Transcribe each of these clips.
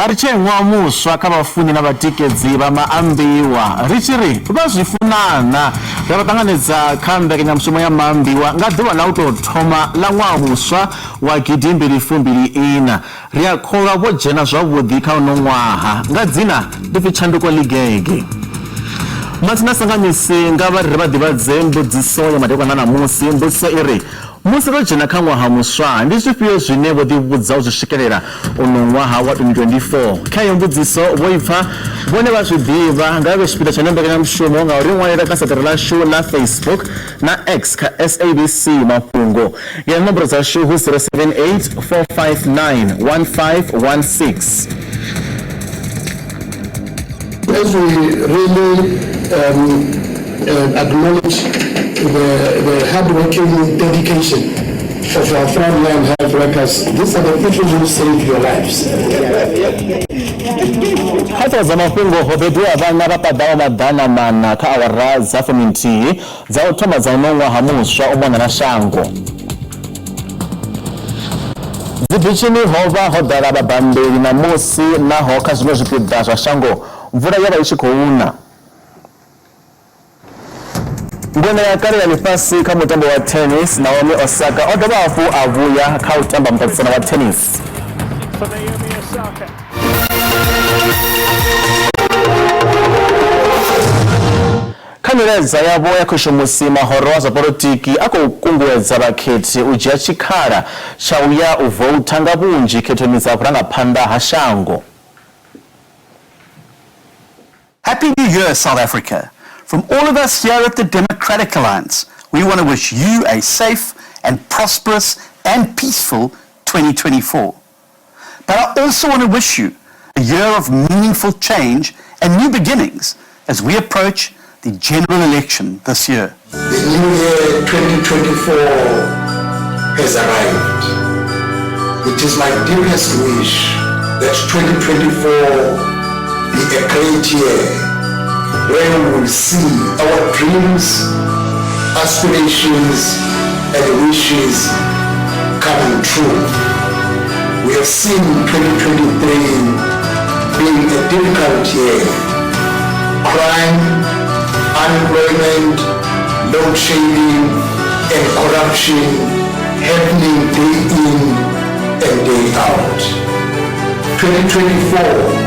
A ri tshee ṅwaha muswa kha vhafuni na vhatikedzi vha maambiwa, ri tshi ri vha zwi funa na? Ri vha ṱanganedza kha mbekanyamushumo ya maambiwa nga ḓuvha ḽa u tou thoma ḽa ṅwaha muswa wa gidimbili fumbili ina. Ri a kholwa vho dzhena zwavhuḓi kha uno ṅwaha. Nga dzina ndi pfi Tshanduko Ḽigege. Matsina Sangamisi nga vha ri ri vha ḓivhadze mbudziso ya madekwana a ṋamusi. Mbudziso i ri, Musi ro dzhena kha ṅwaha muswa, ndi zwifhio zwine vho ḓivhudza u zwi swikelela uno ṅwaha wa 2024? Kha heyo mbudziso vho i pfa, vhone vha zwi ḓivha. Nga vhe tshipiḓa tsha ino mbekanyamushumo nga u ri ṅwalela kha siaṱari ḽashu ḽa Facebook na X kha SABC Mafhungo. Ngeno nomboro dzashu hu 078 459 1516. As we really acknowledge the hardworking dedication of our frontline health workers, these are the people who save your lives. Kha ṱhoho dza mafhungo ho bebiwa vhana vha paḓaho 400 kha awara dza fuminthihi dza u thoma dza uno ṅwaha muswa u mona na shango. Dzibitshini ho vha ho ḓala vhabambeli ṋamusi naho kha zwiṅwe zwipiḓa zwa shango mvula yo vha i tshi khou na. Ngwena ya kale ya ḽifhasi kha mutambo wa tennis, Naomi Osaka o dovha hafhu a vhuya kha u tamba muṱaṱisano wa tennis. Kha milaedza yavho ya khushumusi, mahoro a zwa polotiki a khou kunguwedza vhakhethi u dzhia tshikhala tsha u ya u voutha nga vhunzhi khethoni dza vhurangaphanḓa ha shango. Happy New Year, South Africa. From all of us here at the Democratic Alliance, we want to wish you a safe and prosperous and peaceful 2024. But I also want to wish you a year of meaningful change and new beginnings as we approach the general election this year. The new year 2024 has arrived. It is my deepest wish that 2024 be a great year where we will see our dreams, aspirations and wishes coming true. We have seen 2023 being a difficult year. Crime, unemployment, load shedding and corruption happening day in and day out. 2024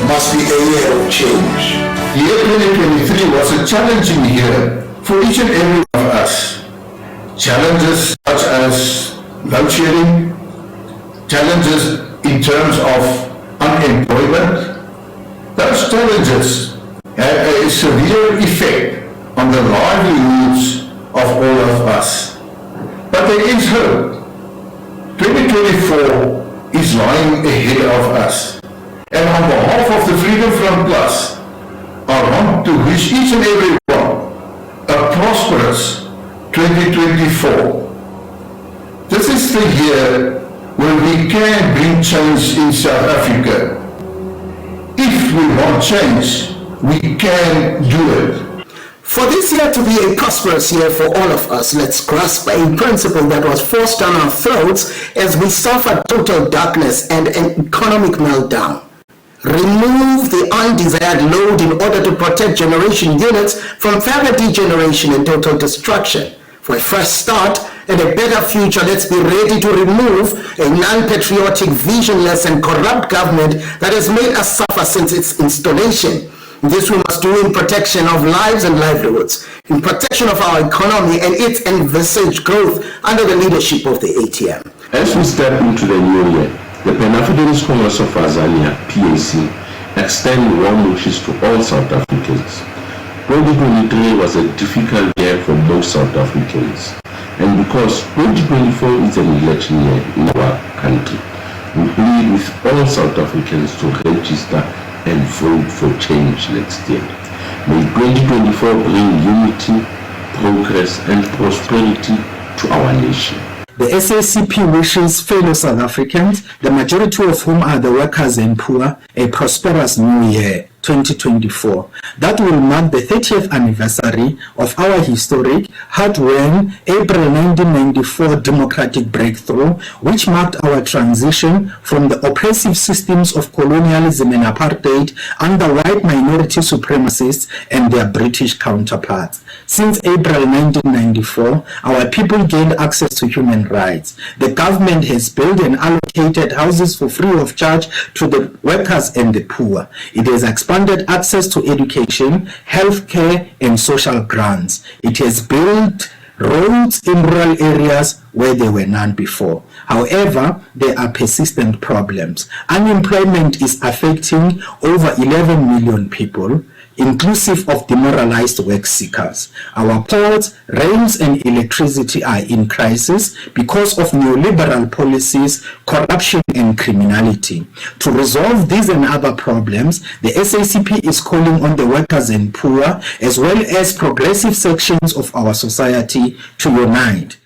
must be a year of change. Year 2023 was a challenging year for each and every one of us. Challenges such as load shedding, challenges in terms of unemployment. Those challenges had a severe effect on the livelihoods of all of us. But there is hope. 2024 is lying ahead of us. And on behalf of the Freedom Front Plus, I want to wish each and every one a prosperous 2024. This is the year when we can bring change in South Africa. If we want change, we can do it. For this year to be a prosperous year for all of us, let's grasp a principle that was forced down our throats as we suffered total darkness and an economic meltdown. Remove the undesired load in order to protect generation units from further degeneration and total destruction. For a fresh start and a better future, let's be ready to remove a non-patriotic, visionless and corrupt government that has made us suffer since its installation. This we must do in protection of lives and livelihoods, in protection of our economy and its envisaged growth under the leadership of the ATM. As we step into the new year, the Pan-Africanist Congress of Azania, PAC, extend warm wishes to all South Africans. 2023 was a difficult year for most South Africans, and because 2024 is an election year in our country, we plead with all South Africans to register and vote for change next year. May 2024 bring unity, progress and prosperity to our nation. The SACP wishes fellow South Africans, the majority of whom are the workers and poor, a prosperous new year. 2024. That will mark the 30th anniversary of our historic, hard-won April 1994 democratic breakthrough, which marked our transition from the oppressive systems of colonialism and apartheid under white minority supremacists and their British counterparts. Since April 1994, our people gained access to human rights. The government has built and allocated houses for free of charge to the workers and the poor. It has expanded access to education, healthcare, and social grants. It has built roads in rural areas where there were none before. However, there are persistent problems. Unemployment is affecting over 11 million people, inclusive of demoralized work seekers. Our ports, rails, and electricity are in crisis because of neoliberal policies, corruption, and criminality. To resolve these and other problems, the SACP is calling on the workers and poor, as well as progressive sections of our society, to unite.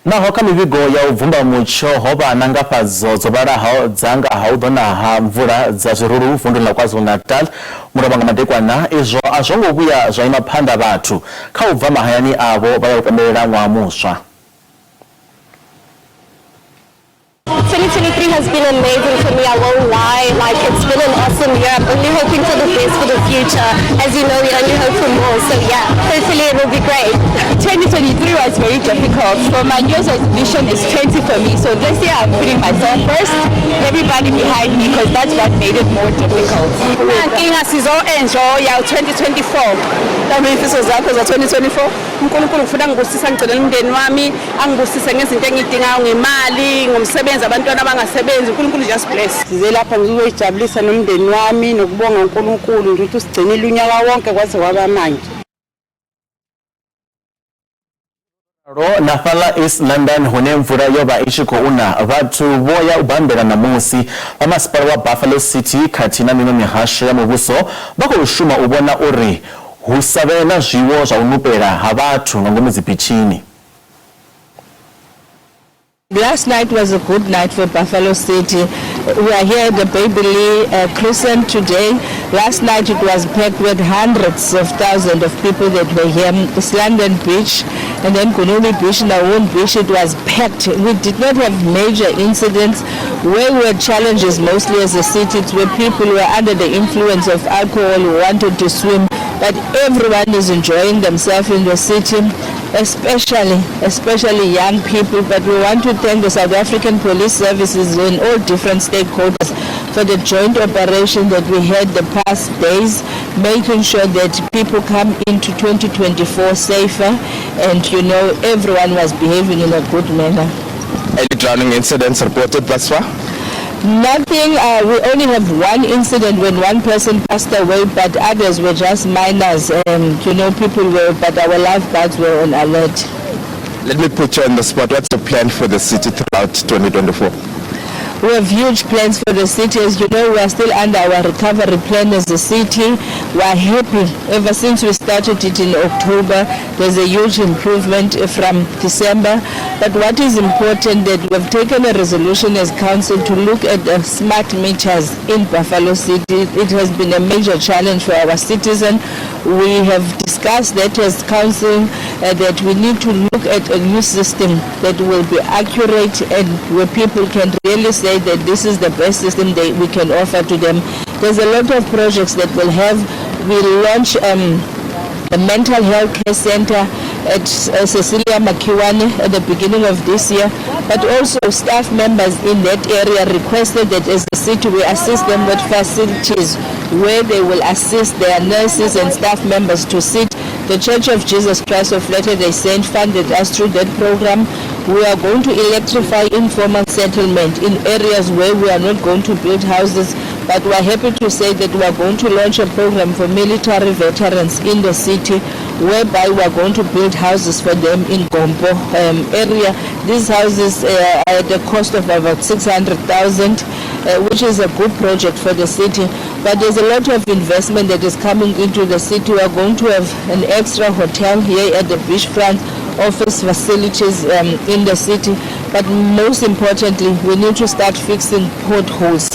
Naho kha mivhigo ya u bvumba mutsho ho vha na ngafhadzo dzo vhalaho dza nga ha u ḓo na ha mvula dza zwirulu vunduni ḽa KwaZulu-Natal mulovha nga madekwana, izwo a zwo ngo vhuya zwa ima phanḓa vhathu kha u bva mahayani avho vha ya u pembelela ṅwaha muswa. 2023 has been amazing for me, I won't lie. Like, it's been an awesome year. I'm only hoping for the best for the future. As you know, we only hope for more. So yeah, hopefully it will be great. 2023 was very difficult. So my New Year's resolution is 20 for me. So this year I'm putting myself first, everybody behind me, because that's what made it more difficult. Inkinga sizo-enjoya u-2024. Mhlawumbe izifiso zakho za-2024? UNkulunkulu ngifuna ngibusisa, ngigcinele umndeni wami, angibusise ngezinto engiy'dingayo, ngemali, ngomsebenzi, abantwana abangasebenzi. UNkulunkulu just bless. Size lapha ngizoyijabulisa nomndeni wami nokubonga uNkulunkulu nje ukuthi usigcinile unyaka wonke kwaze kwaba manje. Ro na fhaḽa East London hune mvula yo vha i tshi khou na, vhathu vho ya u bambela ṋamusi. Vha masipala wa Buffalo City khathihi na miṅwe mihasho ya muvhuso vha khou shuma u vhona uri hu sa vhe na zwiwo zwa u nupela ha vhathu nga ngomu dzibitshini. Last night was a good night for Buffalo City. We are here at the Baby Crescent today. Last night it was packed with hundreds of thousands of people that were here. It's London Beach and then Gonubie Beach, Nawoon Beach, it was packed. We did not have major incidents. Where we had challenges mostly as a city, it's where people were under the influence of alcohol who wanted to swim. But everyone is enjoying themselves in the city, especially young people. But we want to thank the South African Police Services and all different stakeholders for the joint operation that we had the past days, making sure that people come into 2024 safer and everyone was behaving in a good manner. Any drowning incidents reported thus far? Nothing. We only have one incident when one person passed away, but others were just minors. But our lifeguards were on alert. Let me put you on the spot. What's the plan for the city throughout 2024? We have huge plans for the city. As you know, we are still under our recovery plan as a city. We are happy. Ever since we started it in October, there's a huge improvement from December. But what is important that we have taken a resolution as council to look at the smart meters in Buffalo City. It has been a major challenge for our citizens. We have discussed that as council, that we need to look at a new system that will be accurate and where people can really say that this is the best system that we can offer to them. There's a lot of projects that we'll have. We'll launch a mental health care center at Cecilia Makiwane at the beginning of this year, but also staff members in that area requested that as a city we assist them with facilities where they will assist their nurses and staff members to sit. The Church of Jesus Christ of Latter-day Saints funded us through that program. We are going to electrify informal settlement in areas where we are not going to build houses, but we are happy to say that we are going to launch a program for military veterans in the city, whereby we are going to build houses for them in Gompo area. These houses are at the cost of about 600,000, which is a good project for the city. But there's a lot of investment that is coming into the city. We are going to have an extra hotel here at the beachfront, office facilities in the city. But most importantly, we need to start fixing potholes.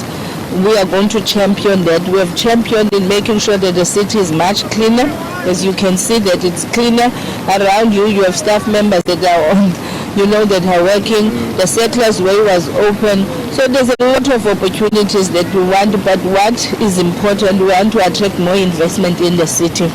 We are going to champion that. We have championed in making sure that the city is much cleaner. As you can see that it's cleaner around you. You have staff members that are on, that are working. The Settlers Way was open. So there's a lot of opportunities that we want, but what is important, we want to attract more investment in the city.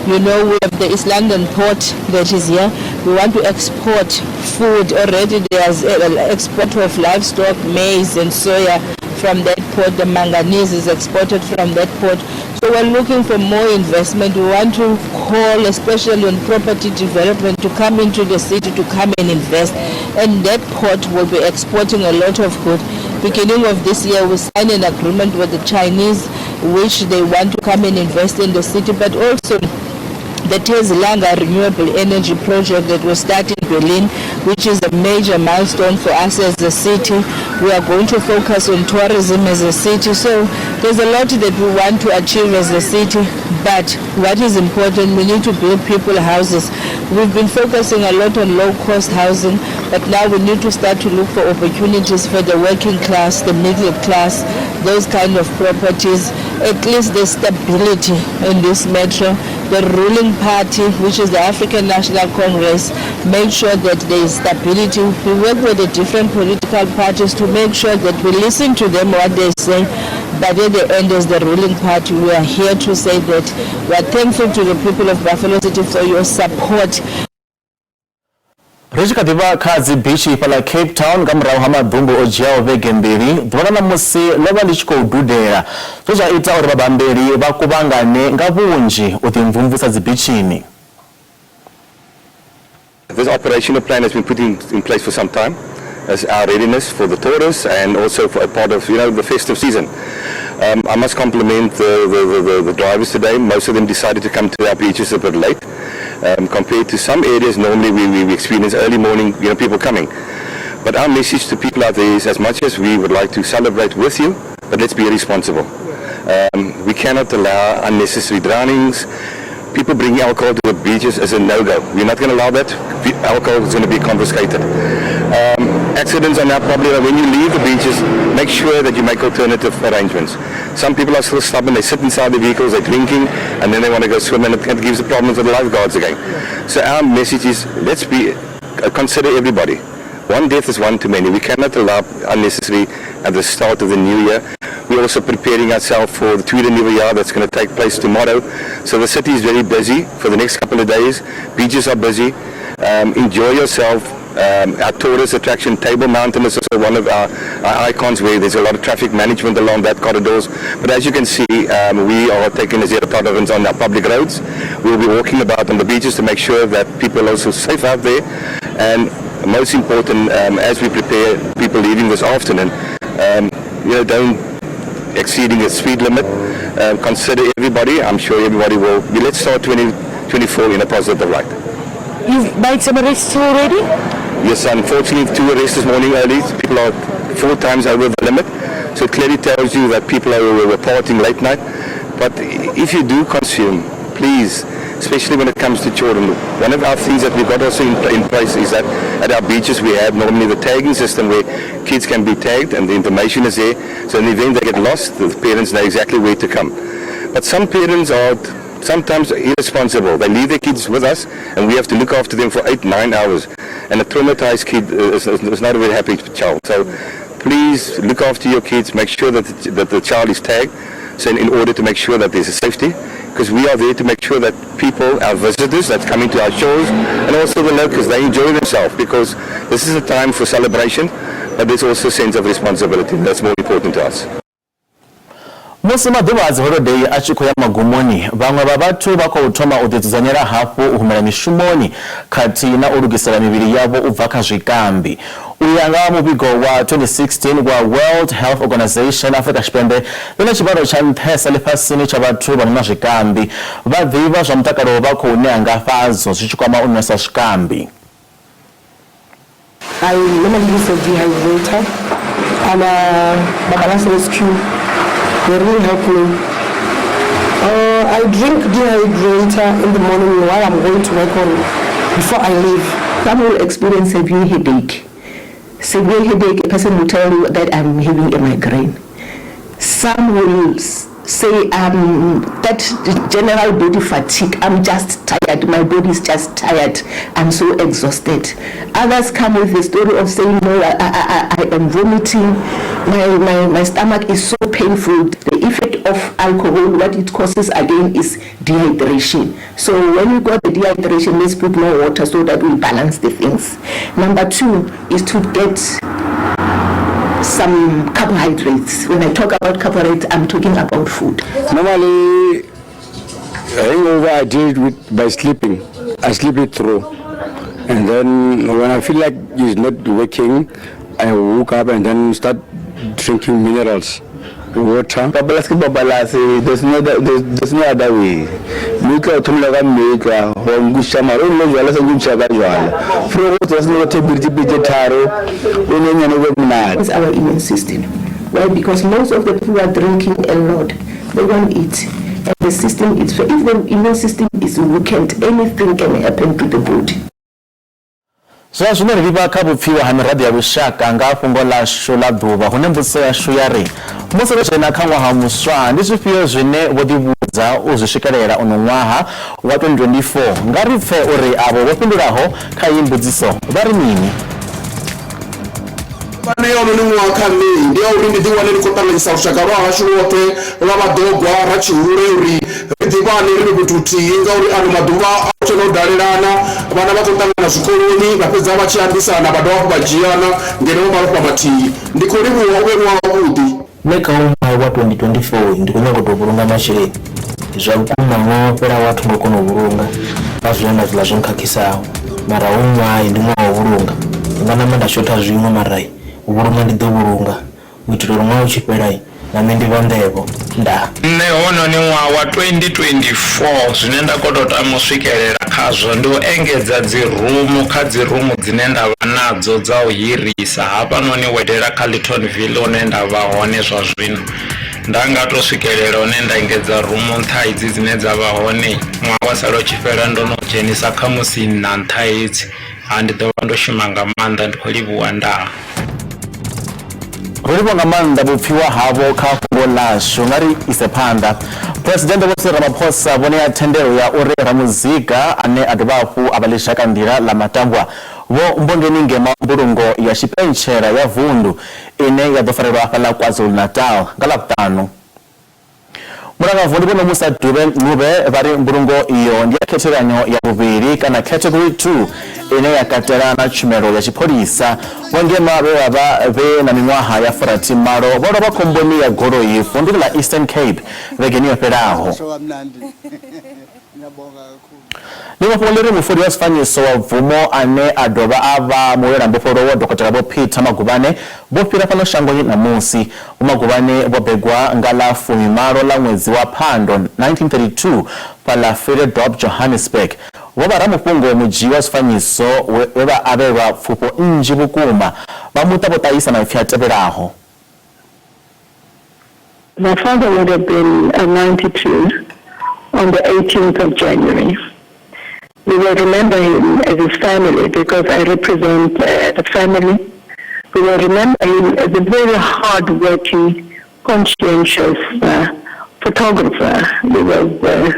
We have the East London port that is here. We want to export food. Already there's an export of livestock, maize and soya from that port. The manganese is exported from that port. So we're looking for more investment. We want to call, especially on property development, to come into the city, to come and invest. And that port will be exporting a lot of goods. Beginning of this year, we signed an agreement with the Chinese, which they want to come and invest in the city, but also the Tezilanga Renewable Energy Project that will start in Berlin, which is a major milestone for us as a city. We are going to focus on tourism as a city. So there's a lot that we want to achieve as a city, but what is important, we need to build people houses. We've been focusing a lot on low-cost housing, but now we need to start to look for opportunities for the working class, the middle class, those kind of properties. At least there's stability in this metro. The ruling party, which is the African National Congress, make sure that there is stability. We work with the different political parties to make sure that we listen to them, what they say. But at the end, as the ruling party, we are here to say that we are thankful to the people of Buffalo City for your support. Ri tshi kha ḓi vha kha dzi bitshi fhaḽa Cape Town nga murahu ha maḓumbu o dzhiaho vhege mbili, ḓuvha ḽa ṋamusi ḽo vha ḽi tshi khou dudela, zwe zwa ita uri vhabambeli vha kuvhangane nga vhunzhi u ḓimvumvusa dzi bitshini. This operational plan has been put in place for some time as our readiness for the tourists and also for a part of the festive season. I must compliment the drivers today. Most of them decided to come to our beaches a bit late. Compared to some areas, normally we experience early morning people coming. But our message to people out there is, as much as we would like to celebrate with you, but let's be responsible. We cannot allow unnecessary drownings. People bringing alcohol to the beaches is a no-go. We're not going to allow that. Alcohol is going to be confiscated. Accidents are now probably when you leave the beaches, make sure that you make alternative arrangements. Some people are still stubborn. They sit inside the vehicles, they're drinking, and then they want to go swim, and it gives the problems with the lifeguards again. So our message is, let's consider everybody. One death is one too many. We cannot allow unnecessary at the start of the new year. We're also preparing ourselves for the Tweede Nuwe Jaar that's going to take place tomorrow. So the city is very busy for the next couple of days. Beaches are busy. Enjoy yourself. Our tourist attraction, Table Mountain, is also one of our icons where there's a lot of traffic management along that corridors. But as you can see, we are taking a zero tolerance on our public roads. We'll be walking about on the beaches to make sure that people are also safe out there. And most important, as we prepare people leaving this afternoon, don't exceeding the speed limit. Consider everybody. I'm sure everybody will. Let's start 2024 in a positive light. You've made some arrests already? Yes, unfortunately, 2 arrests this morning early. People are 4 times over the limit. So it clearly tells you that people were partying late night. But if you do consume, please, especially when it comes to children, one of our things that we've got also in place is that at our beaches we have normally the tagging system where kids can be tagged and the information is there. So in the event they get lost, the parents know exactly where to come. But some parents are sometimes irresponsible. They leave their kids with us and we have to look after them for 8-9 hours. And a traumatized kid is not a very happy child. So please look after your kids, make sure that the child is tagged, so in order to make sure that there's a safety, because we are there to make sure that people, our visitors that's coming to our shores, and also the locals, they enjoy themselves, because this is a time for celebration, but there's also a sense of responsibility that's more important to us. Musi maḓuvha a dzi holodei a tshi khou ya magumoni, vhaṅwe vha vhathu vha khou thoma u ḓidzudzanyela hafhu u humela mishumoni khathihi na u lugisela mivhili yavho u bva kha zwikambi. U ya nga muvhigo wa 2016 wa World Health Organization, Afrika Tshipembe ḽi na tshivhalo tsha nṱhesa ḽifhasini tsha vhathu vha no nwa zwikambi. Vhaḓivhi zwa mutakalo vha khou ṋea ngafhadzo zwi tshi kwama u nwesa zwikambi. I normally use a dehydrator and Balance Rescue. They really help me. I drink dehydrator in the morning while I'm going to work on before I leave. Some will experience severe headache. Severe headache, a person will tell you that I'm having a migraine. Some will say that general body fatigue, I'm just tired, my body is just tired, I'm so exhausted. Others come with the story of saying, no, I am vomiting, my stomach is so painful. The effect of alcohol, what it causes again is dehydration. So when you got the dehydration, let's put more water so that we balance the things. Number two is to get some carbohydrates. When I talk about carbohydrates, I'm talking about food. Normally, hangover I deal with by sleeping. I sleep it through. And then when I feel like it's not working, I woke up and then start drinking minerals, water. Babalase ke babalase, there's no other way. Mmutlwa o thomile ka mmutlwa, wa nkuša mara o nne jwala sa nkuša ka jwala. Fro go tswa seno tse pedi tse pedi tse tharo, o ne nyane go monate. It's our immune system. Why? Because most of the people who are drinking a lot, they won't eat. And the system is, if the immune system is weakened, anything can happen to the body. Zwa zwino ri livha kha vhupfiwa ha miraḓo ya lushaka nga fhungo ḽashu ḽa ḓuvha, hune mbudziso yashu ya ri musi ri dzhena kha ṅwaha muswa ndi zwifhio zwine vho ḓivhudza u zwi swikelela uno ṅwaha wa 2024? Nga ri pfe uri avho vho fhindulaho kha iyi mbudziso vha ri mini. Pulane ya hounoni ṅwaha kha nṋe ndi ya uri ndi ḓiwane ndi khou ṱanganyisa lushaka lwa hashu lwoṱhe lwa vhaḓogwa ra tshihule uri ri ḓivhane ri vhe fhethu huthihi, ngauri ano maḓuvha a tshena u dalelana, vhana vha khou ṱangana zwikoloni vha fhedza vha tshi ambisana vha dovha hafhu vha dzhiana ngeno vho malofha mathihi. Ndi khou livhuwa u vhe ṅwaha wavhuḓi. Nṋe kha hoyu ṅwaha wa 2024 ndi khou nyaga u tou vhulunga masheleni. Zwa vhukuma ṅwaha wo fhelaho a tho ngo kona u vhulunga nga zwine nda zwiḽa zwo nkhakhisaho, mara hoyu ṅwaha ndi ṅwaha wa u vhulunga. Ndi nga namba nda shotha zwiṅwe mara u vhulunga ndi ḓo vhulunga u itela uri ṅwaha u tshi fhela na nṋe ndi vhanḓevho. Ndaa. Nṋe hounoni ṅwaha wa 2024 zwine nda khou tou tama u swikelela khazwo ndi u engedza dzi rumu kha dzi rumu dzine nda vha nadzo dza u hirisa hafhanoni wedela kha Lyttonville hune nda vha hone zwa zwino. Nda nga tou swikelela hune nda engedza rumu nṱha idzi dzine dza vha hone, ṅwaha wa sala u tshi fhela ndo no dzhenisa khamusi nṋa nṱha hedzi, ha ndi ḓo vha ndo shuma nga maanḓa. Ndi khou livhuwa. Ndaa. Ro livhuwa nga maanḓa vhupfiwa havho kha fhungo ḽashu. Nga ri ise phanḓa. Phresidennde Vho Cyril Ramaphosa vho ṋea thendelo ya uri ramuzika ane a dovha hafhu a vha ḽizhakanḓila ḽa matambwa Vho Mbongeni Ngema mbulungo ya tshipentshela ya vundu ine ya ḓo farelwa fhaḽa KwaZulu-Natal nga Ḽavhuṱanu. Mulangavundu Vho Nomusa Dube Ncube vha ri mbulungo iyo ndi ya khethekanyo ya vhuvhili kana category 2 ine ya katela na tshumelo ya tshipholisa. Vho Ngema vhe vha vha vhe na miṅwaha ya 60 vho lovha khomboni ya goloi vunḓuni ḽa Eastern Cape vhegeni yo fhelaho. Ḽiṅwe fhungo ḽi ri mufuli wa zwifanyiso wa bvumo ane a dovha a vha mulwelambofholowo Dokotela Vho Peter Magubane vho fhira fhano shangoni ṋamusi. Vho Magubane vho begwa nga ḽa 18 ḽa ṅwedzi wa Phando 1932 fhaḽa Vrededorp, Johannesburg. Vho vha ramufhungo mudzhii wa zwifanyiso we vha avhelwa pfufho nnzhi vhukuma. Vha muṱa vho ṱahisa maipfi a tevhelaho. My father would have been 92 on the 18th of January. We will remember him as his family because I represent the family. We will remember him as a very hard-working, conscientious photographer. He was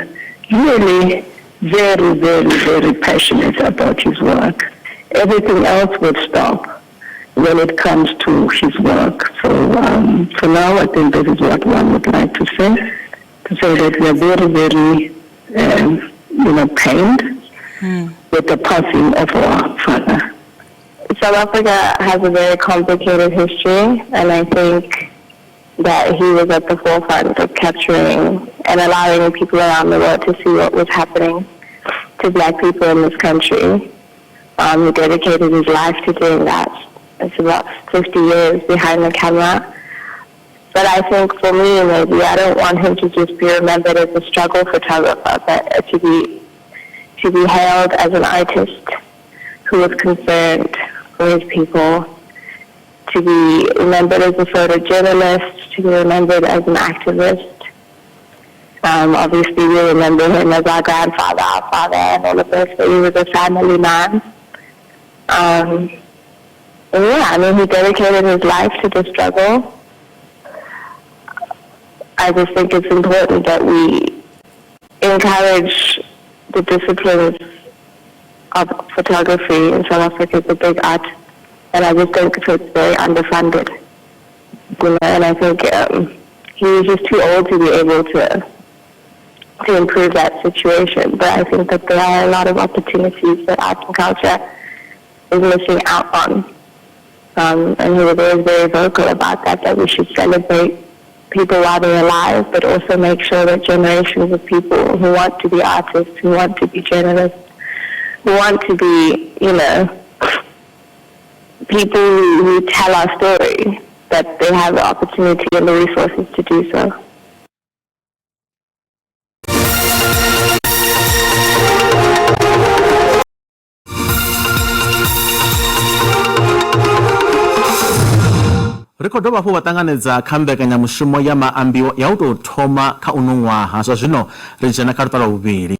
really very, very, very passionate about his work. Everything else would stop when it comes to his work. So for now, I think that is what one would like to say, to say that we are very, very, pained with the passing of our father. South Africa has a very complicated history, and I think that he was at the forefront of capturing and allowing people around the world to see what was happening to black people in this country. He dedicated his life to doing that. It's about 50 years behind the camera. But I think for me, maybe, I don't want him to just be remembered as a struggle photographer, but to be hailed as an artist who was concerned for his people, to be remembered as a photojournalist, to be remembered as an activist. Obviously, we remember him as our grandfather, our father, and all of this, but he was a family man. He dedicated his life to the struggle. I just think it's important that we encourage the disciplines of photography in South Africa. It's a big art, and I just think it's very underfunded. You know, and I think he was just too old to be able to improve that situation. But I think that there are a lot of opportunities that art and culture is missing out on. And he was always very vocal about that we should celebrate people while they're alive, but also make sure that generations of people who want to be artists, who want to be journalists, who want to be, you know, people who tell our story, that they have the opportunity and the resources to do so. Ri khou dovha hafhu vha ṱanganedza kha mbekanyamushumo ya maambiwa ya u tou thoma kha uno ṅwaha. Zwa zwino ri dzhena kha luṱa lwa vhuvhili.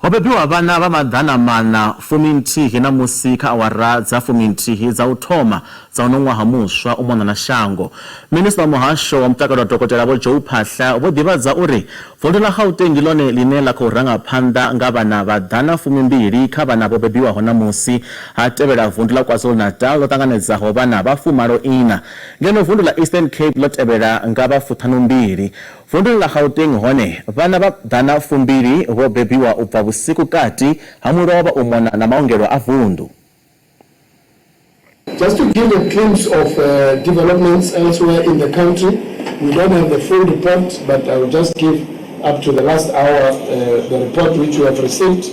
Ho bebiwa vhana vha 411 na musi kha awara dza 11 dza u thoma dza uno ṅwaha muswa u mona na shango. Minisiṱa wa muhasho wa mutakalo Dokotela Vho Joe Phaahla vho ḓivhadza uri vundu ḽa Gauteng ndi ḽone ḽine ḽa khou ranga phanḓa nga vhana vha 120 kha vhana vho bebiwaho ṋamusi, ha tevhela vundu ḽa KwaZulu-Natal ḽo ṱanganedzaho vhana vha 84, ngeno vundu ḽa Eastern Cape ḽo tevhela nga vha 52. Vunduni ḽa Gauteng hone, vhana vha 120 vho bebiwa u bva vhusiku kati ha mulovha u mona na maongelo a vundu. Just to give a glimpse of developments elsewhere in the country, we don't have the full report, but I will just give up to the last hour the report which we have received,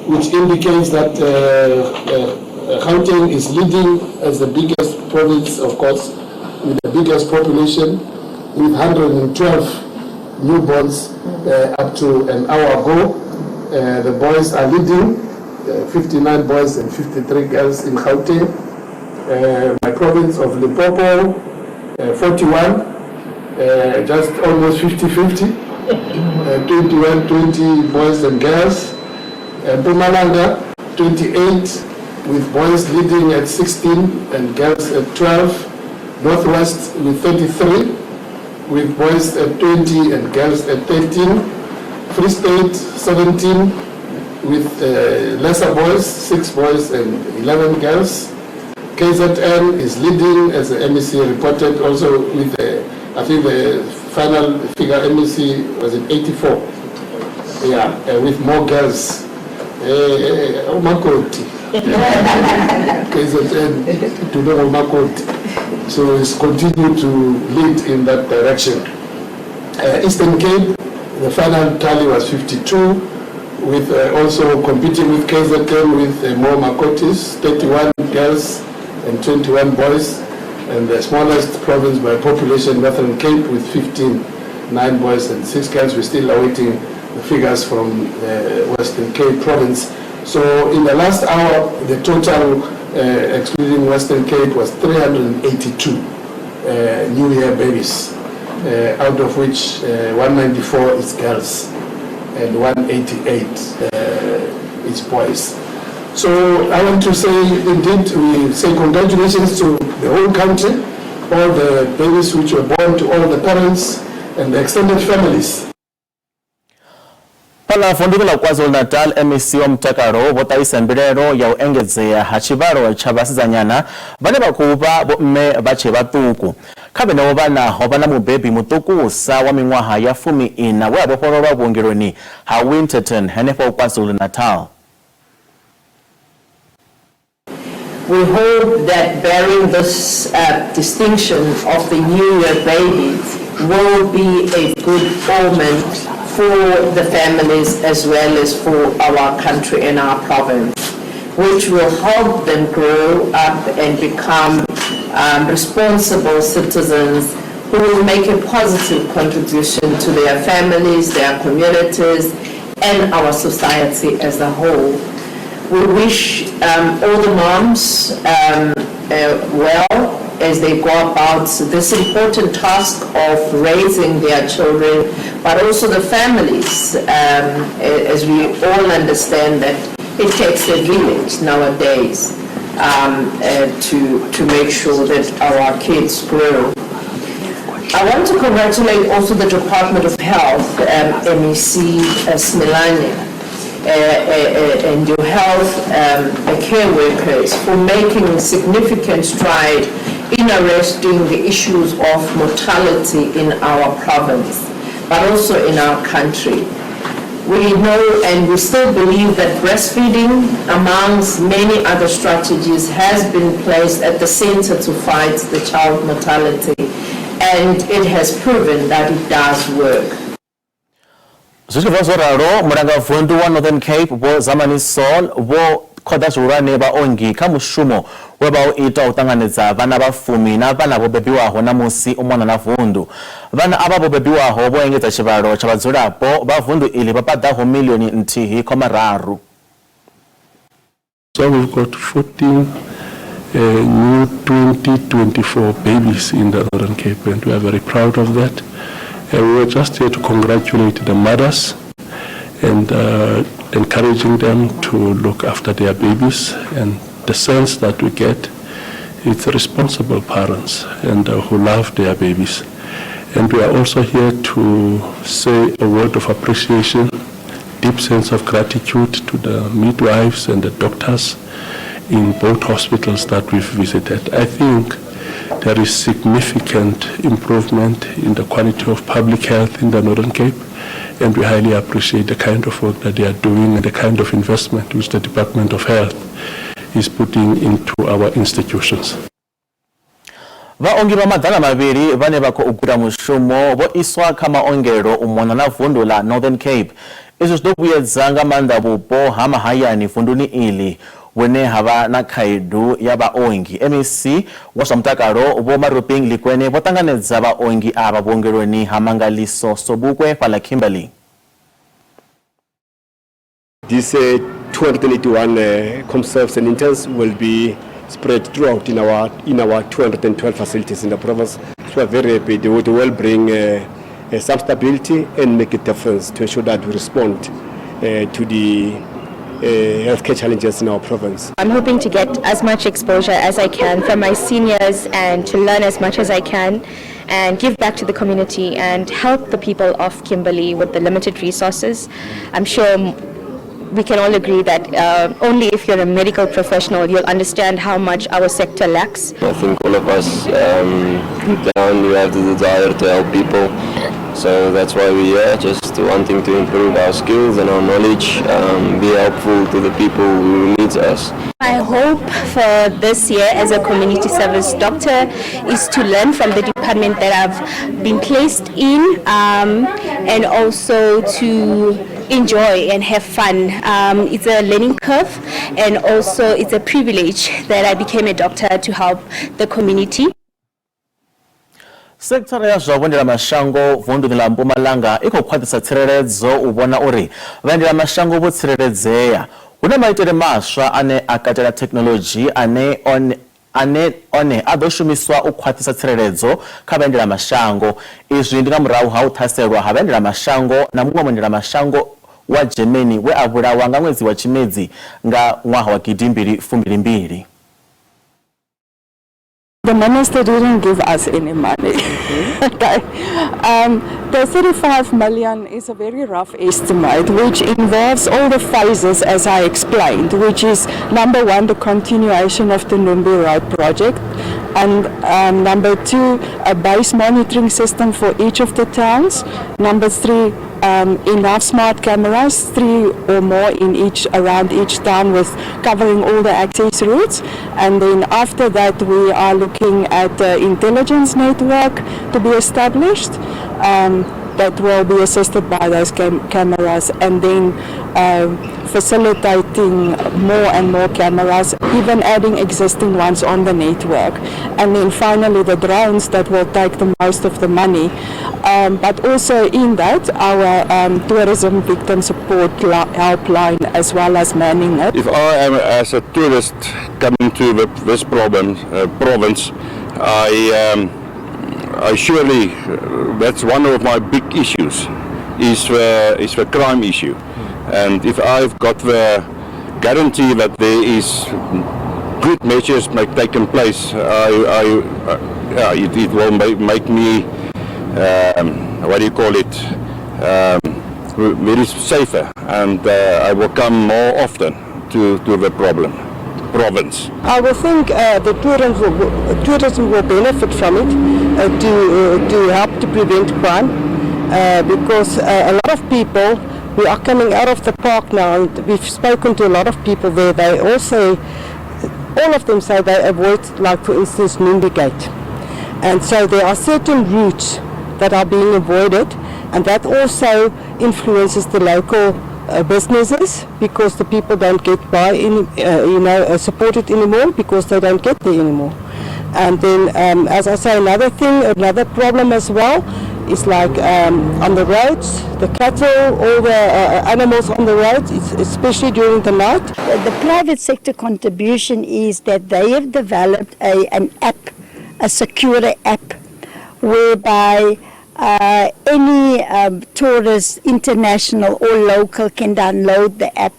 which indicates that Gauteng is leading as the biggest province, of course, with the biggest population, with 112 newborns up to an hour ago. The boys are leading, 59 boys and 53 girls in Gauteng. My province of Limpopo, 41, just almost 50-50, 21, 20 boys and girls. Mpumalanga, 28, with boys leading at 16 and girls at 12. Northwest with 33, with boys at 20 and girls at 13. Free State, 17, with lesser boys, 6 boys and 11 girls. KZN is leading, as the MEC reported, also with the, I think the final figure MEC was at 84. Yeah, with more girls. Umakoti. KZN to know Umakoti. So it's continued to lead in that direction. Eastern Cape, the final tally was 52, with also competing with KZN with more Makotis, 31 girls and 21 boys, and the smallest province by population, Northern Cape, with 15, 9 boys and 6 girls. We're still awaiting the figures from the Western Cape province. So in the last hour, the total, excluding Western Cape, was 382 New Year babies, out of which 194 is girls and 188 is boys. So I want to say, indeed, we say congratulations to the whole country, all the babies which were born, to all the parents and the extended families. Fhaḽa vunḓuni ḽa KwaZulu-Natal, MEC wa mutakalo vho ṱahisa mbilaelo ya u engedzea ha tshivhalo tsha vhasidzanyana vhane vha khou vha vho mme vha tshe vhaṱuku. Kha vhenevho vhana ho vha na mubebi muṱukusa wa miṅwaha ya 14 we a vhofhololwa vhuongeloni ha Winterton henefho KwaZulu-Natal. We hope that bearing this distinction of the New Year babies will be a good omen for the families as well as for our country and our province, which will help them grow up and become responsible citizens who will make a positive contribution to their families, their communities, and our society as a whole. We wish all the moms well as they go about this important task of raising their children, but also the families, as we all understand that it takes a village nowadays to make sure that our kids grow. I want to congratulate also the Department of Health, MEC Simelane, and your health care workers for making significant stride in arresting the issues of mortality in our province, but also in our country. We know and we still believe that breastfeeding, amongst many other strategies, has been placed at the center to fight the child mortality, and it has proven that it does work. Zwi tshi bva zwo ralo, mulangavundu wa Northern Cape Vho Zamani Saul vho khoḓa zwihulwane vhaongi kha mushumo we vha u ita u ṱanganedza vhana vha fumi na vhana vho bebiwaho ṋamusi u mona na vundu. Vhana avha vho bebiwaho vho engedza tshivhalo tsha vhadzulapo vha vundu iḽi vha paḓaho milioni 1.3. So we've got 14 new 2024 babies in the Northern Cape, and we are very proud of that. We were just here to congratulate the mothers and encouraging them to look after their babies, and the sense that we get, it's responsible parents and who love their babies. And we are also here to say a word of appreciation, deep sense of gratitude to the midwives and the doctors in both hospitals that we've visited. I think there is significant improvement in the quality of public health in the Northern Cape, and we highly appreciate the kind of work that they are doing and the kind of investment which the Department of Health is putting into our institutions. Vhaongi vha 200 vhane vha khou guda mushumo vho iswa kha maongelo u mona na vundu ḽa Northern Cape. Izwi zwi ḓo vhuyedza nga maanḓa vhupo ha mahayani vunduni iḽi vhune ha vha na khaedu ya vhaongi. MEC wa zwa mutakalo Vho Maruping Lekwene vho ṱanganedza vhaongi avha vhuongeloni ha Mangaliso Sobukwe fhaḽa Kimberley. These 281 comserves and interns will be spread throughout in our 212 facilities in the province. So we are very happy. They will bring some stability and make a difference to ensure that we respond to the healthcare challenges in our province. I'm hoping to get as much exposure as I can from my seniors and to learn as much as I can and give back to the community and help the people of Kimberley with the limited resources. I'm sure we can all agree that only if you're a medical professional you'll understand how much our sector lacks. I think all of us deep down we have the desire to help people, so that's why we're here, just wanting to improve our skills and our knowledge, be helpful to the people who need us. My hope for this year as a community service doctor is to learn from the department that I've been placed in, and also to enjoy and have fun. It's a learning curve, and also it's a privilege that I became a doctor to help the community. Sekithara ya zwa vhuendelamashango vunduni ḽa Mpumalanga i khou khwaṱhisa tsireledzo u vhona uri vhaendelamashango vho tsireledzea. Hu na maitele maswa ane a katela thekhinoḽodzhi ane one a ḓo shumiswa u khwaṱhisa tsireledzo kha vhaendelamashango. Izwi ndi nga murahu ha u ṱhaselwa ha vhaendelamashango na muṅwe muendelamashango wa Germany we a vhulawa nga ṅwedzi wa Tshimedzi nga ṅwaha wa 2022. The minister didn't give us any money. Okay. The 35 million is a very rough estimate, which involves all the phases as I explained, which is number one, the continuation of the Numbi Road project, and number two, a base monitoring system for each of the towns. Number three, enough smart cameras, 3 or more in each around each town, with covering all the access routes. And then after that, we are looking at the intelligence network to be established, that will be assisted by those cameras, and then facilitating more and more cameras, even adding existing ones on the network. And then finally the drones that will take the most of the money. But also in that, our tourism victim support helpline, as well as manning it. If I am as a tourist coming to this province, I surely, that's one of my big issues, is the crime issue. And if I've got the guarantee that there is good measures taken place, it will make me what do you call it, very safer, and I will come more often to the province. I will think the tourism will benefit from it to help to prevent crime, because a lot of people we are coming out of the park now, and we've spoken to a lot of people there. They all say, all of them say they avoid, like for instance, Numbi Gate. And so there are certain routes that are being avoided, and that also influences the local businesses, because the people don't get by, in, supported anymore, because they don't get there anymore. And then, as I say, another problem as well is like on the roads, the cattle, all the animals on the roads, especially during the night. The private sector contribution is that they have developed an app, a secure app, whereby any tourist, international or local, can download the app.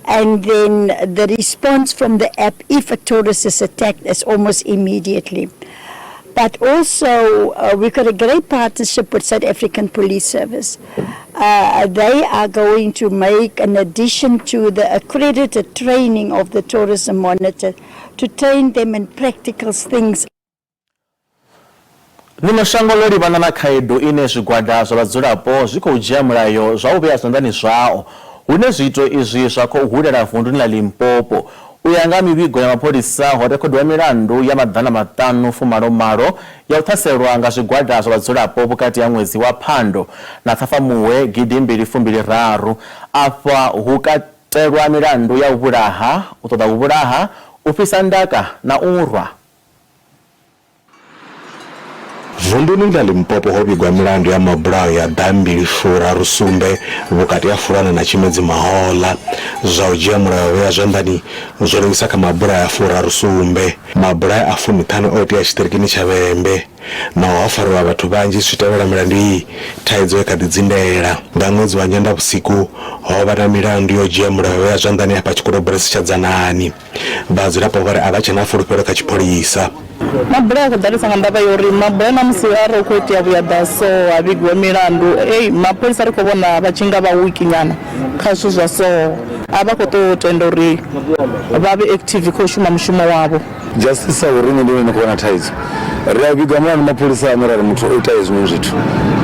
And then the response from the app, if a tourist is attacked, is almost immediately. But also, we've got a great partnership with South African Police Service. They are going to make an addition to the accredited training of the tourism monitor to train them in practical things. Ḽino shango ḽo livhana na khaedu ine zwigwada zwa vhadzulapo zwi khou dzhia mulayo zwa u vhea zwanḓani zwao, hune zwiito izwi zwa khou hulela vunduni ḽa Limpopo. U ya nga mivhigo ya mapholisa, ho rekhodiwa milandu ya 588 ya u ṱhaselwa nga zwigwada zwa vhadzulapo vhukati ha ṅwedzi wa Phando na Ṱhafamuhwe 2023. Afha hu katelwa milandu ya u vhulaha, u ṱoḓa u vhulaha, u fhisa ndaka na u rwa. Vunduni ḽa Limpopo ho vhigwa milandu ya mabulayo ya 237 vhukati ha Fulwana na Tshimedzi mahoḽa. Zwa u dzhia mulayo vhea zwanḓani zwo livhisa kha mabulayo a 37. Mabulayo a 15 o itea tshiṱirikini tsha Vhembe. Naho ho fariwa vhathu vhanzhi zwi tevhela milandu iyi, thaidzo i kha ḓi dzindela. Nga ṅwedzi wa Nyendavhusiku ho vha na milandu yo dzhia mulayo vhea zwanḓani afha tshikolobulasi tsha Dzanani. Vhadzulapo vha ri a vha tshe na fulufhelo kha tshipholisa. Mabulayo a khou ḓalesa nga ndavha ya uri mabulayo na musi arali hu khou itea vhuya ḓa so ha vhigiwa milandu, ei mapholisa ri khou vhona vha tshi nga vha wiki nyana kha zwithu zwa so, a vha khou tou tenda uri vha vhe active kha u shuma mushumo wavho. Justice a uri nṋe ndi hone ndi khou vhona thaidzo. Ri a vhiga mulandu mapholisani ra ri muthu o ita hezwinoni zwithu,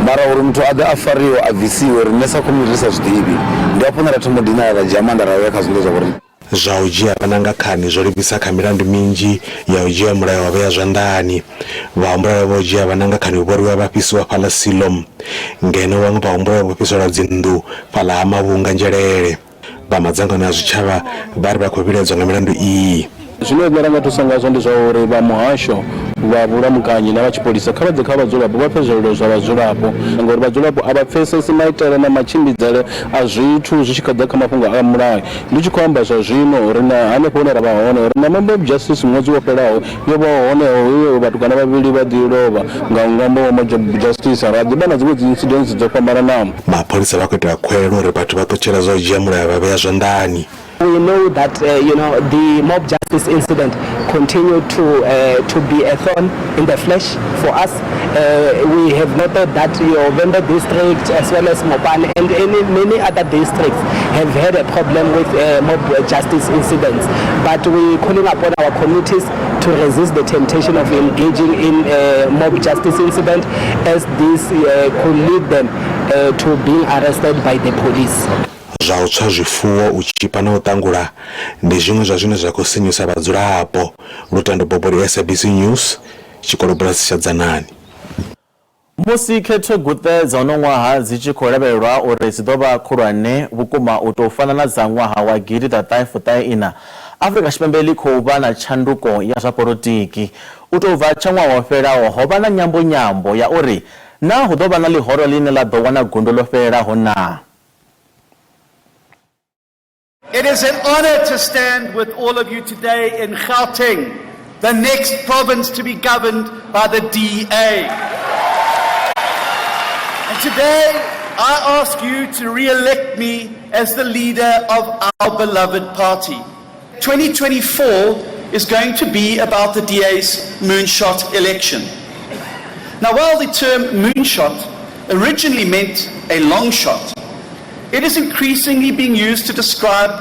mara uri muthu a ḓe a fariwe a bvisiwe riṋe sa community ri sa zwi ḓivhi, ndi hafho hune ra thoma u dinala ra dzhia maanḓa ra vhea kha zwiḽa zwa vhoriṋe. Zwa u dzhia vhana nga khani zwo livhisa kha milandu minzhi ya u dzhia mulayo wa vhea zwanḓani. Vhahumbulelwa vha u dzhia vhana nga khani vho rwiwa vha fhisiwa fhaḽa Silom, ngeno vhaṅwe vhahumbulelwa vho fhiselwa dzinnḓu fhaḽa ha Mavhunga Nzhelele. Vha madzangano a zwitshavha vha ri vha khou vhilaedzwa nga milandu iyi. Zwine nṋe ra nga thusa ngazwo ndi zwa uri vha muhasho vha vhulamukanyi na vha tshipholisa kha vha ḓe kha vhadzulapo vha pfe zwililo zwa vhadzulapo, ngauri vhadzulapo a vha pfesesi maitele na matshimbidzele a zwithu zwi tshi kha ḓa kha mafhungo a mulayo. Ndi tshi khou amba zwa zwino ri na hanefho hune ra vha hone ri na mob justice ṅwedzi wo fhelaho yo vha hone hoyo vhatukana vhavhili vha ḓi lovha nga ṅwambo wa mob justice, ra ḓi vha na dziṅwe dzi incidents dzo fhambananaho. Mapholisa vha khou ita khuwelelo uri vhathu vha ṱutshele zwa u dzhia mulayo vha vhea zwanḓani. We know that the mob justice incident continued to be a thorn in the flesh for us. We have noted that your Vhembe district as well as Mopani and many other districts have had a problem with mob justice incidents. But we're calling upon our communities to resist the temptation of engaging in a mob justice incident, as this could lead them to being arrested by the police. Zwa u tswa zwifuwo, u tshipa na u ṱangula ndi zwiṅwe zwa zwine zwa khou sinyusa vhadzulapo. Lutendo Boboli, SABC News, tshikolobulasi tsha Dzanani. Musi khetho guṱe dza uno ṅwaha dzi tshi khou lavhelelwa uri dzi ḓo vha khulwane vhukuma u tou fana na dza ṅwaha wa 2014, Afrika Tshipembe ḽi khou vha na tshanduko ya zwa polotiki. U tou bva tsha ṅwaha wo fhelaho ho vha na nyambonyambo ya uri naa hu ḓo vha na ḽihoro ḽine ḽa ḓo wana gundo ḽo fhelelaho naa. It is an honor to stand with all of you today in Gauteng, the next province to be governed by the DA. And today, I ask you to re-elect me as the leader of our beloved party. 2024 is going to be about the DA's moonshot election. Now, while the term moonshot originally meant a long shot, it is increasingly being used to describe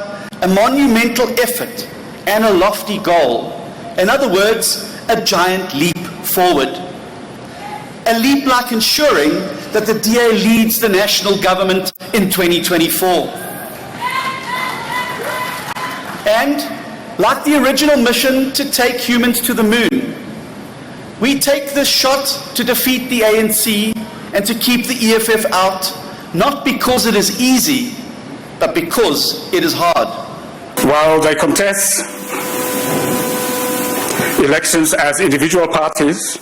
a monumental effort and a lofty goal. In other words, a giant leap forward. A leap like ensuring that the DA leads the national government in 2024. And like the original mission to take humans to the moon, we take this shot to defeat the ANC and to keep the EFF out, not because it is easy, but because it is hard. While they contest elections as individual parties,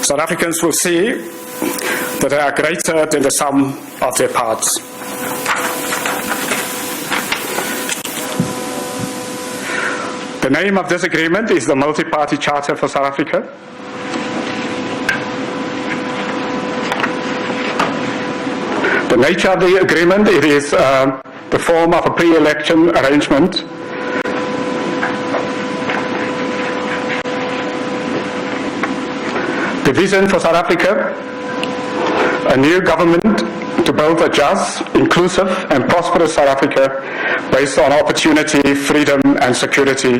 South Africans will see that they are greater than the sum of their parts. The name of this agreement is the Multi-Party Charter for South Africa. The nature of the agreement, it is the form of a pre-election arrangement. The vision for South Africa, a new government to build a just, inclusive and prosperous South Africa based on opportunity, freedom and security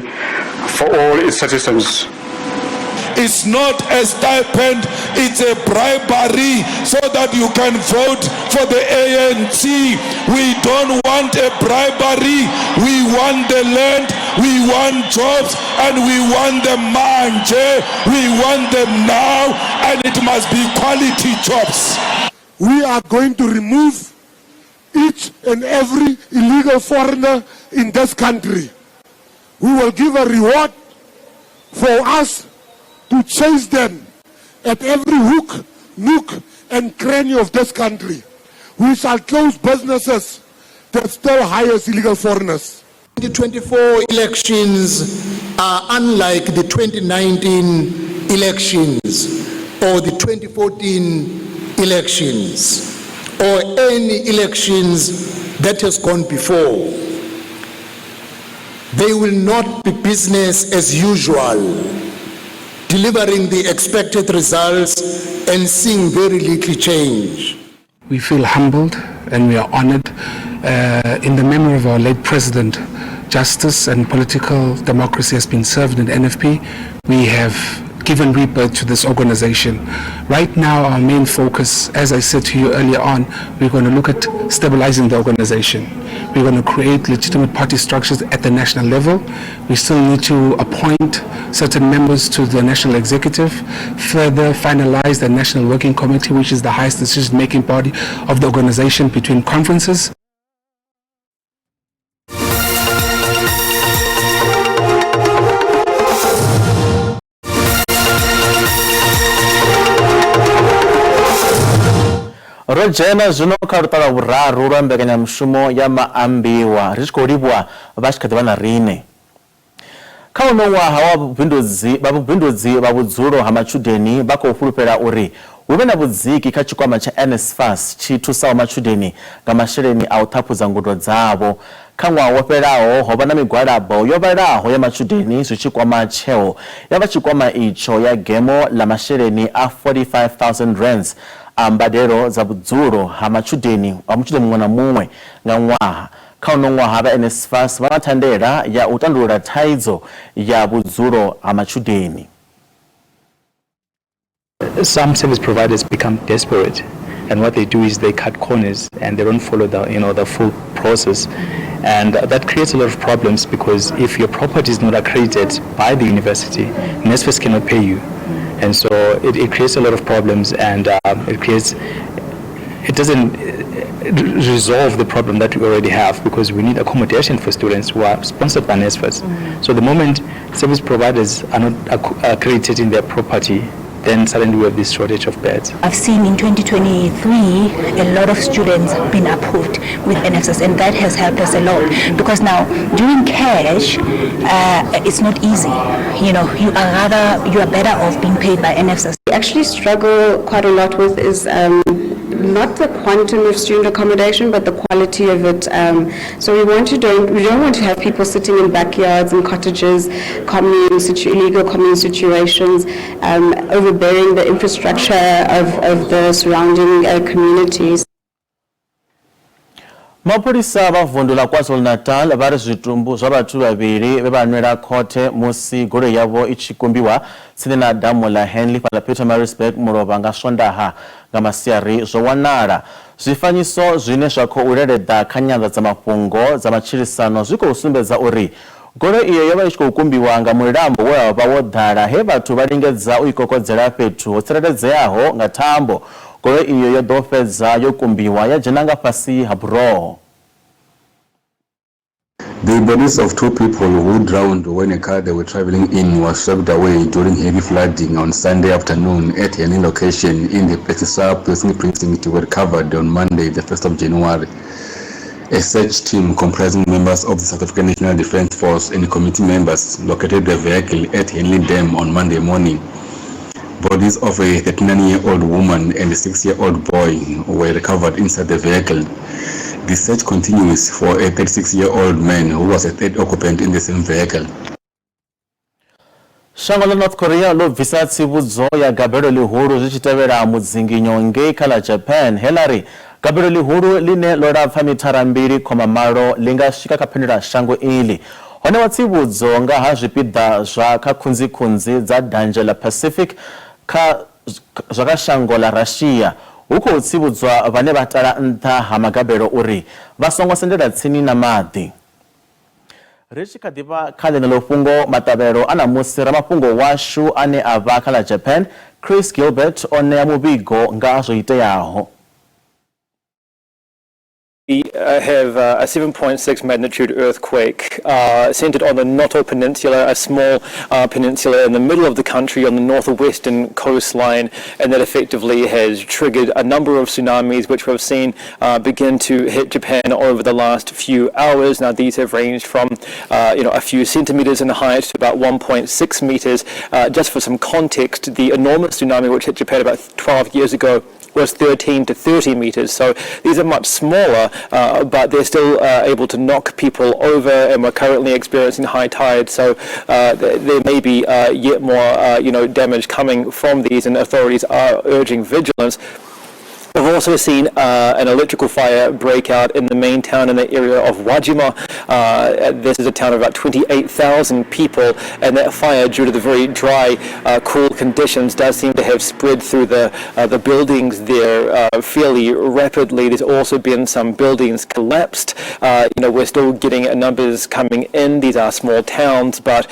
for all its citizens. It's not a stipend, it's a bribery so that you can vote for the ANC. We don't want a bribery, we want the land, we want jobs, and we want them manje, we want them now, and it must be quality jobs. We are going to remove each and every illegal foreigner in this country. We will give a reward for us to chase them at every hook, nook, and cranny of this country. We shall close businesses that still hires illegal foreigners. 2024 elections are unlike the 2019 elections or the 2014 elections or any elections that has gone before. They will not be business as usual, delivering the expected results and seeing very little change. We feel humbled and we are honored in the memory of our late president. Justice and political democracy has been served in the NFP. We have given rebirth to this organization. Right now, our main focus, as I said to you earlier on, we're going to look at stabilizing the organization. We're going to create legitimate party structures at the national level. We still need to appoint certain members to the national executive, further finalize the National Working Committee, which is the highest decision-making body of the organization between conferences. Ro dzhena zwino kha luṱa lwa vhuraru lwa mbekanyamushumo ya maambiwa ri tshi khou livhuwa vha tshi kha ḓi vha na riṋe. Kha uno ṅwaha wa vhubindudzi vha vhudzulo ha matshudeni vha khou fhulufhela uri hu vhe na vhudziki kha tshikwama tsha NSFAS tshi thusaho matshudeni nga masheleni a u ṱhaphudza ngudo dzavho. Kha ṅwaha wo fhelaho ho vha na migwalabo yo vhalaho ya matshudeni zwi tshi kwama tsheo ya vha tshikwama itsho ya gemo ḽa masheleni a 45,000 rands a mbadelo dza vhudzulo ha matshudeni wa mutshudeni muṅwe na muṅwe nga ṅwaha. Kha uno ṅwaha vha NSFAS vha na thandela ya u tandulula thaidzo ya vhudzulo ha matshudeni. Some service providers become desperate, and what they do is they cut corners and they don't follow the, you know, the full process, and that creates a lot of problems, because if your property is not accredited by the university, NSFAS cannot pay you. And so it creates a lot of problems, and it doesn't resolve the problem that we already have, because we need accommodation for students who are sponsored by NSFAS. So the moment service providers are not accredited in their property, then suddenly we have this shortage of beds. I've seen in 2023 a lot of students been approved with NSFAS, and that has helped us a lot, because now during cash, it's not easy. You know, you are better off being paid by NSFAS. We actually struggle quite a lot with is not the quantum of student accommodation, but the quality of it. So we want to don't we don't want to have people sitting in backyards and cottages, commune situ- illegal commune situations, overbearing the infrastructure of the surrounding communities. Mapholisa vha vundu ḽa KwaZulu-Natal vha ri zwitumbu zwa vhathu vhavhili vhe vha nwela khothe musi goloi yavho i tshi kumbiwa tsini na damu ḽa Henley fhaḽa Pietermaritzburg mulovha nga Swondaha nga masiari zwo wanala. Zwifanyiso zwine zwa khou leleḓa kha nyanḓadzamafhungo dza matshilisano zwi khou sumbedza uri goloi iyo yo vha i tshi khou kumbiwa nga mulambo we wa vha wo ḓala he vhathu vha lingedza u i kokodzela fhethu ho tsireledzeaho nga thambo. Goloi iyo yo ḓo fhedza yo kumbiwa ya dzhena nga fhasi ha buroho. The bodies of two people who drowned when a car they were traveling in was swept away during heavy flooding on Sunday afternoon at Henley location in the Plessislaer precinct were recovered on Monday, the 1st of January. A search team comprising members of the South African National Defence Force and committee members located the vehicle at Henley Dam on Monday morning. Bodies of a 39-year-old woman and a 6-year-old boy were recovered inside the vehicle. The search continues for a 36-year-old man who was a third occupant in the same vehicle. Shango ḽa North Korea ḽo bvisa tsivhudzo ya gabelo ḽihulu zwi tshi tevhela mudzinginyo ngei kha ḽa Japan he ḽa ri gabelo ḽihulu ḽine ḽo lapfa mithara mbili khoma malo ḽi nga swika kha phendelashango iḽi. Ho ṋewa tsivhudzo nga ha zwipiḓa zwa kha khunzikhunzi dza danzhe ḽa Pacific kha zwa kha shango ḽa Russia. Hu khou tsivhudzwa vhane vha tala nṱha ha magabelo uri vha songo sendela tsini na maḓi. Ri tshi kha ḓi vha kha ḽeneḽo fhungo, maṱavhelo a ṋamusi ramafhungo washu ane a vha kha ḽa Japan, Chris Gilbert o ṋea muvhigo nga ha zwo iteaho. We have a 7.6 magnitude earthquake centered on the Noto Peninsula, a small peninsula in the middle of the country on the northwestern coastline, and that effectively has triggered a number of tsunamis which we've seen begin to hit Japan over the last few hours. Now, these have ranged from a few centimeters in height to about 1.6 meters. Just for some context, the enormous tsunami which hit Japan about 12 years ago was 13 to 30 meters. So these are much smaller, but they're still able to knock people over, and we're currently experiencing high tides. So there may be yet more damage coming from these, and authorities are urging vigilance. We've also seen an electrical fire break out in the main town in the area of Wajima. This is a town of about 28,000 people, and that fire, due to the very dry, cool conditions, does seem to have spread through the buildings there fairly rapidly. There's also been some buildings collapsed. We're still getting numbers coming in. These are small towns, but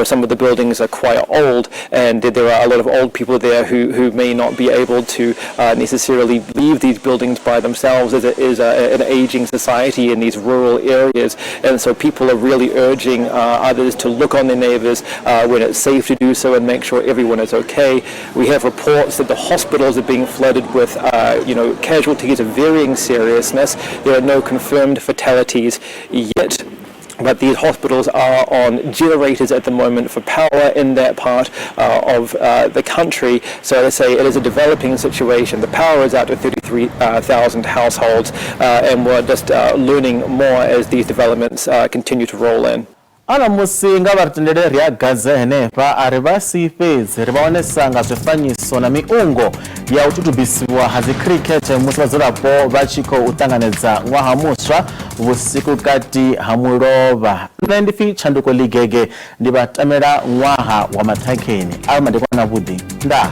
some of the buildings are quite old, and there are a lot of old people there who may not be able to necessarily leave these buildings by themselves, as it is an aging society in these rural areas. And so people are really urging others to look on their neighbors when it's safe to do so and make sure everyone is okay. We have reports that the hospitals are being flooded with casualties of varying seriousness. There are no confirmed fatalities yet, but these hospitals are on generators at the moment for power in that part of the country. So as I say, it is a developing situation. The power is out to 33,000 households, and we're just learning more as these developments continue to roll in. Ana musi nga vha ri tendele ri a gadze henefha a ri vha si fhedzi ri vha wanesa nga zwifanyiso na miungo ya u tutubisiwa ha dzi khirikhethe musi vhadzulapo vha tshi khou ṱanganedza ṅwaha muswa vhusiku kati ha mulovha. Nṋe ndi pfi Tshanduko Ligege, ndi vha tamela ṅwaha wa maṱhakheni. A vha madekwana avhuḓi. Ndaa.